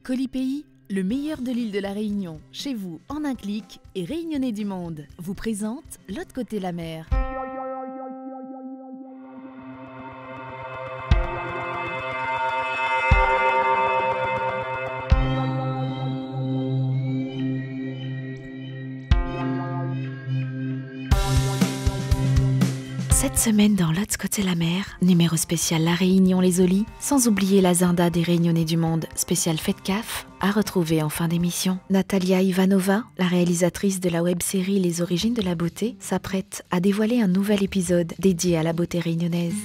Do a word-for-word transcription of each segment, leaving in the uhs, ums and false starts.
Colis Pays, le meilleur de l'île de la Réunion, chez vous en un clic, et Réunionnais du Monde vous présente L'autre côté la mer. Cette semaine dans L'autre côté la mer, numéro spécial La Réunion les Olies, sans oublier l'agenda des Réunionnais du Monde spécial Fête Kaf, à retrouver en fin d'émission. Natalia Ivanova, la réalisatrice de la web-série Les Origines de la beauté, s'apprête à dévoiler un nouvel épisode dédié à la beauté réunionnaise.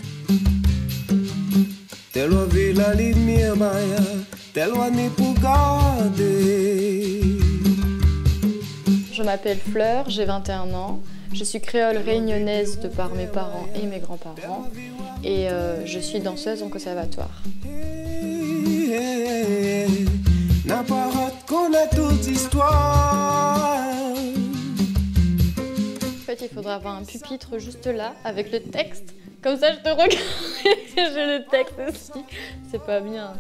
Tèl oir vi la limièr, maya, tèl oir ni pou gardé. Je m'appelle Fleur, j'ai vingt et un ans. Je suis créole réunionnaise de par mes parents et mes grands-parents. Et, euh, je suis danseuse en conservatoire. Na parol koné tout zistoir. En fait, il faudra avoir un pupitre juste là, avec le texte. Comme ça, je te regarde et j'ai le texte aussi. C'est pas bien.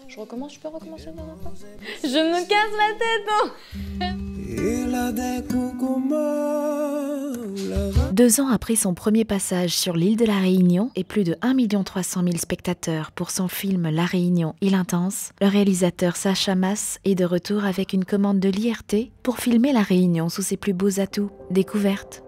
Je recommence, je peux recommencer dans un instant ? Je me casse la tête, hein. É la dèkou koman la ra- Deux ans après son premier passage sur l'île de la Réunion et plus de un million trois cent mille spectateurs pour son film La Réunion, Île Intense, le réalisateur Sacha Masse est de retour avec une commande de l'I R T pour filmer La Réunion sous ses plus beaux atouts. Découverte.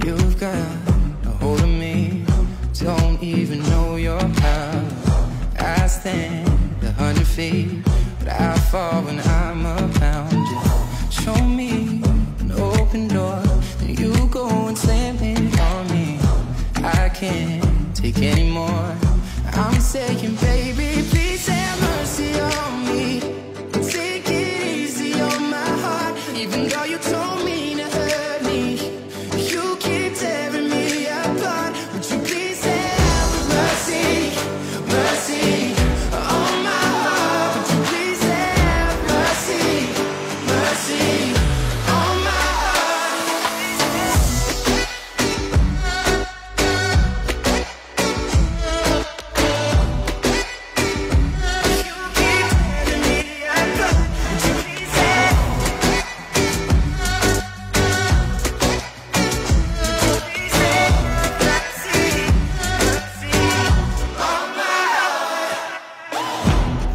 You've got a hold of me, don't even know your power. I stand a hundred feet, but I fall when I'm around you. Show me an open door, then you go and slam it on me. I can't take anymore. I'm saying, baby, please have mercy on me. Take it easy on my heart, even though you told me to hurt me. You keep tearing me apart. Would you please have mercy, mercy on my heart? Would you please have mercy, mercy on my heart?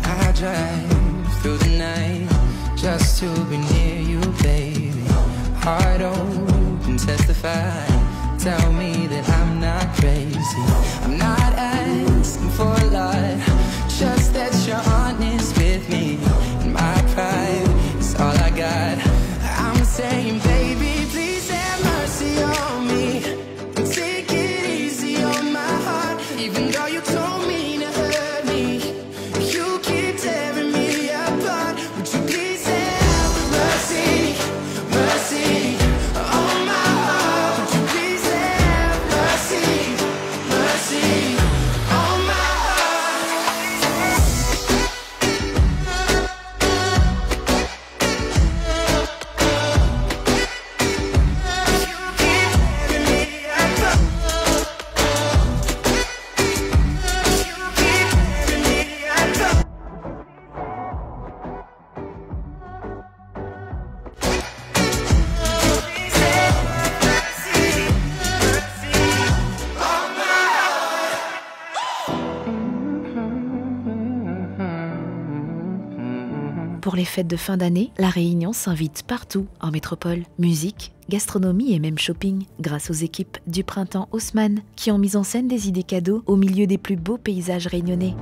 I drive through the night just to be near you, baby. Heart open, testify. Tell me that I'm not crazy. I'm not asking for a lot, just that you're honest with me. And my pride is all I got. I'm saying, baby, please have mercy on me. Take it easy on my heart, even though you told me to hurt me. You keep tearing me apart. Would you please have mercy, mercy on my heart? Would you please have mercy, mercy on my heart? Pour les fêtes de fin d'année, La Réunion s'invite partout en métropole. Musique, gastronomie et même shopping, grâce aux équipes du Printemps Haussmann, qui ont mis en scène des idées cadeaux au milieu des plus beaux paysages réunionnais.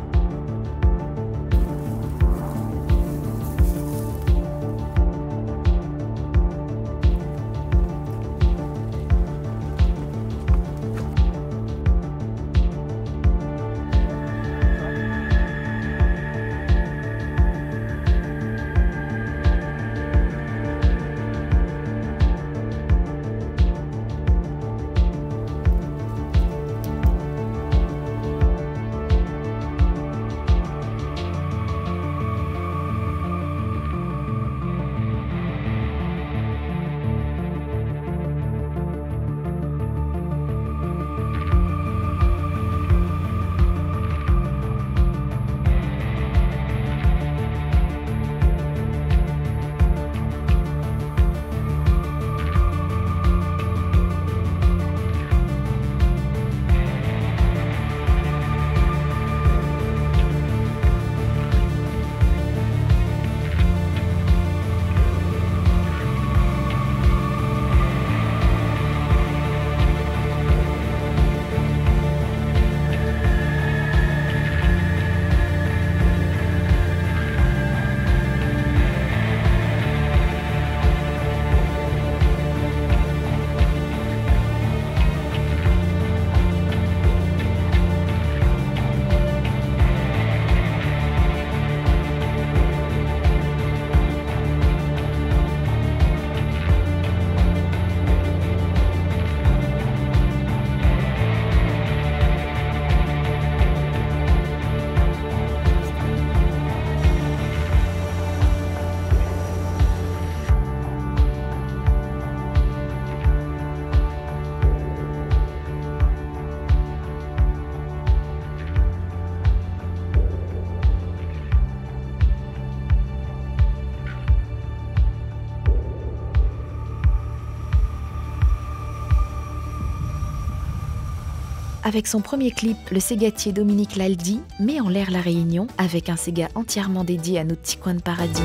Avec son premier clip, le ségatier Dominique Laldy met en l'air La Réunion avec un séga entièrement dédié à nout ti koin de paradi.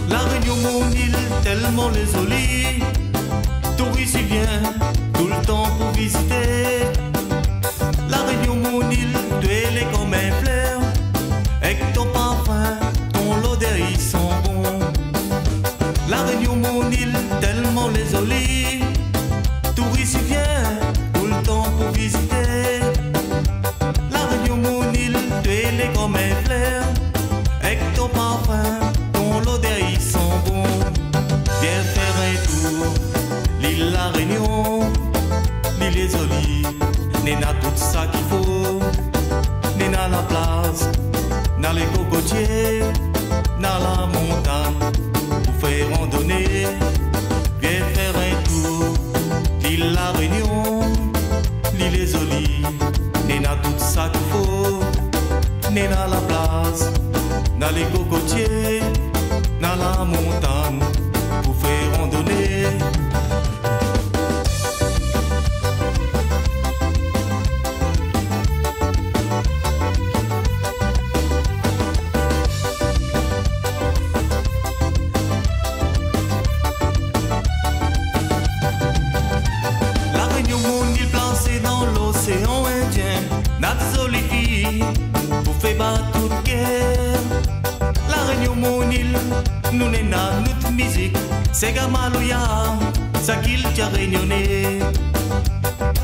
La Rényon, mon il, tèlman lé zoli, touris i vien toultan pou vizité. La Rényon, mon il, toi lé konm in flèr, èk ton parfin, ton lodèr i san bon. La Rényon, mon il, tèlman lé zoli, touris i vien toultan pou vizité. La Rényon, mon il, toi lé konm in flèr, èk ton parfin, ton lodèr i san bon. Vien fèr in tour lil La Rényon, lil lé zoli, néna tout sak i fo. Néna la plaz, na lé kokotié, na la montagn pou fé randoné. Vien fèr in tour lil La Rényon, lil lé zoli, néna tout sak i fo. Néna la plaz, na lé kokotié, na la montagn pou fé randoné. La Rényon, mon il, plasé dan loséan Indien, na de zoli fiy pou fé bat tout kèr. La Rényon, mon il, nou néna nout mizik, séga maloya, sa kiltir rényoné.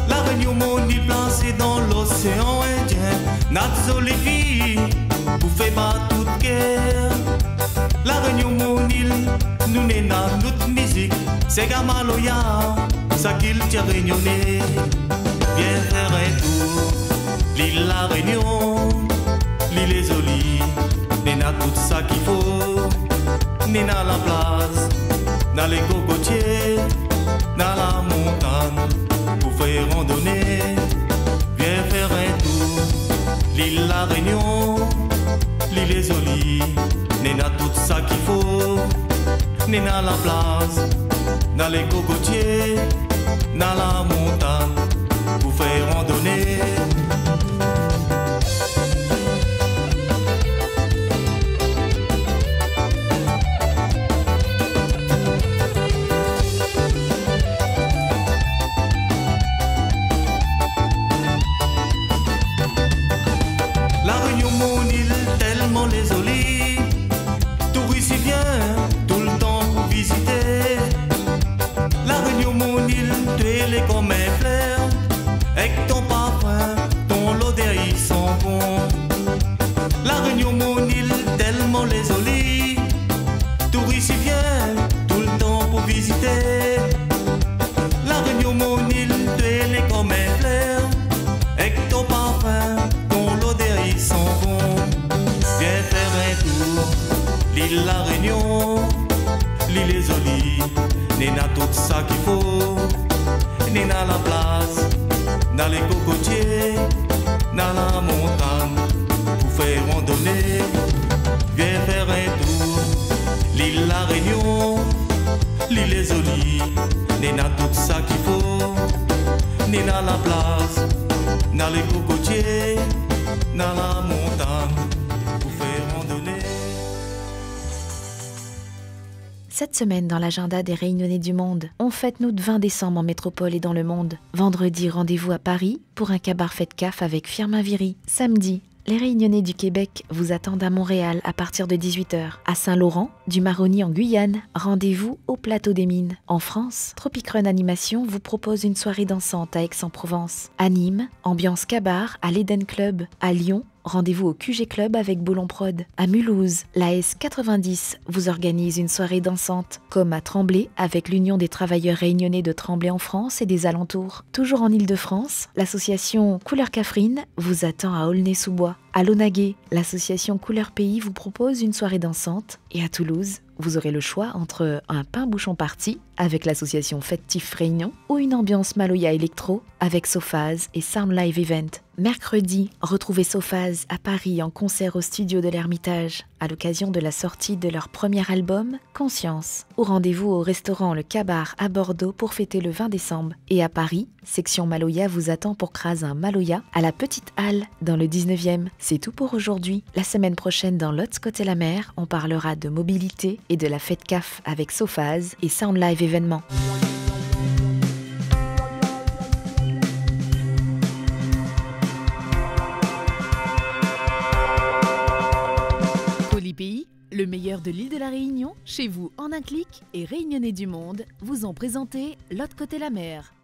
La Rényon, mon il, plasé dan loséan Indien, na de zoli fiy pou fé bat tout kèr. La Rényon, mon il, nou néna nout mizik, séga maloya, sa kiltir rényoné. Vien fèr in tour lil La Rényon, lil lé zoli, néna tout sak i fo. Néna la plaz, na lé kokotié, na la montagn pou fé randoné. Vien fèr in tour lil La Rényon, lil lé zoli, néna tout sak i fo. Néna la plaz, na lé kokotié, na la montagn pou fé randoné. La Rényon, mon il, tèlman lé zoli, touris i vien toultan pou vizité. La Rényon, mon il, toi lé konm in flèr, èk ton parfin, ton lodèr i san bon. La Rényon, mon il, tèlman lé zoli, touris i vien toultan pou vizité. La Rényon, mon il, toi lé konm in flèr, èk ton parfin, ton lodèr i san bon. Vien fèr in tour lil La Rényon, lil lé zoli, néna tout sak i fo. Néna la plaz, na lé kokotié, na la montagn pou fé randoné. Vien fèr in tour lil La Rényon, lil lé zoli, néna tout sak i fo. Néna la plaz, na lé kokotié, na la montagn pou fé randoné. Cette semaine, dans l'agenda des Réunionnais du monde, on fête nout vingt décembre en métropole et dans le monde. Vendredi, rendez-vous à Paris pour un kabar fête kaf avec Firmin Viry. Samedi, les Réunionnais du Québec vous attendent à Montréal à partir de dix-huit heures. À Saint-Laurent, du Maroni en Guyane, rendez-vous au Plateau des Mines. En France, Tropic Run Animation vous propose une soirée dansante à Aix-en-Provence. À Nîmes, ambiance kabar à l'Eden Club. À Lyon, rendez-vous au Q G Club avec Bolon Prod. À Mulhouse, la S quatre-vingt-dix vous organise une soirée dansante, comme à Tremblay avec l'Union des travailleurs réunionnais de Tremblay en France et des alentours. Toujours en Île-de-France, l'association Couleur Cafrine vous attend à Aulnay-sous-Bois. À Launaguet, l'association Couleur Pays vous propose une soirée dansante. Et à Toulouse, vous aurez le choix entre un pain bouchon party avec l'association Fête Tif Réunion, ou une ambiance maloya électro avec Sophaz et Sound Live Event. Mercredi, retrouvez Sophaz à Paris en concert au studio de l'Ermitage, à l'occasion de la sortie de leur premier album, Conscience. Ou rendez-vous au restaurant Le Kabar à Bordeaux pour fêter le vingt décembre. Et à Paris, Section Maloya vous attend pour Kraz in Maloya à la Petite Halle, dans le dix-neuvième. C'est tout pour aujourd'hui. La semaine prochaine, dans L'autre côté la mer, on parlera de mobilité et de la fête kaf avec Sophaz et Sound Live Événement. Polypays, le meilleur de l'île de la Réunion, chez vous en un clic, et Réunionnais du Monde vous ont présenté L'autre côté la mer.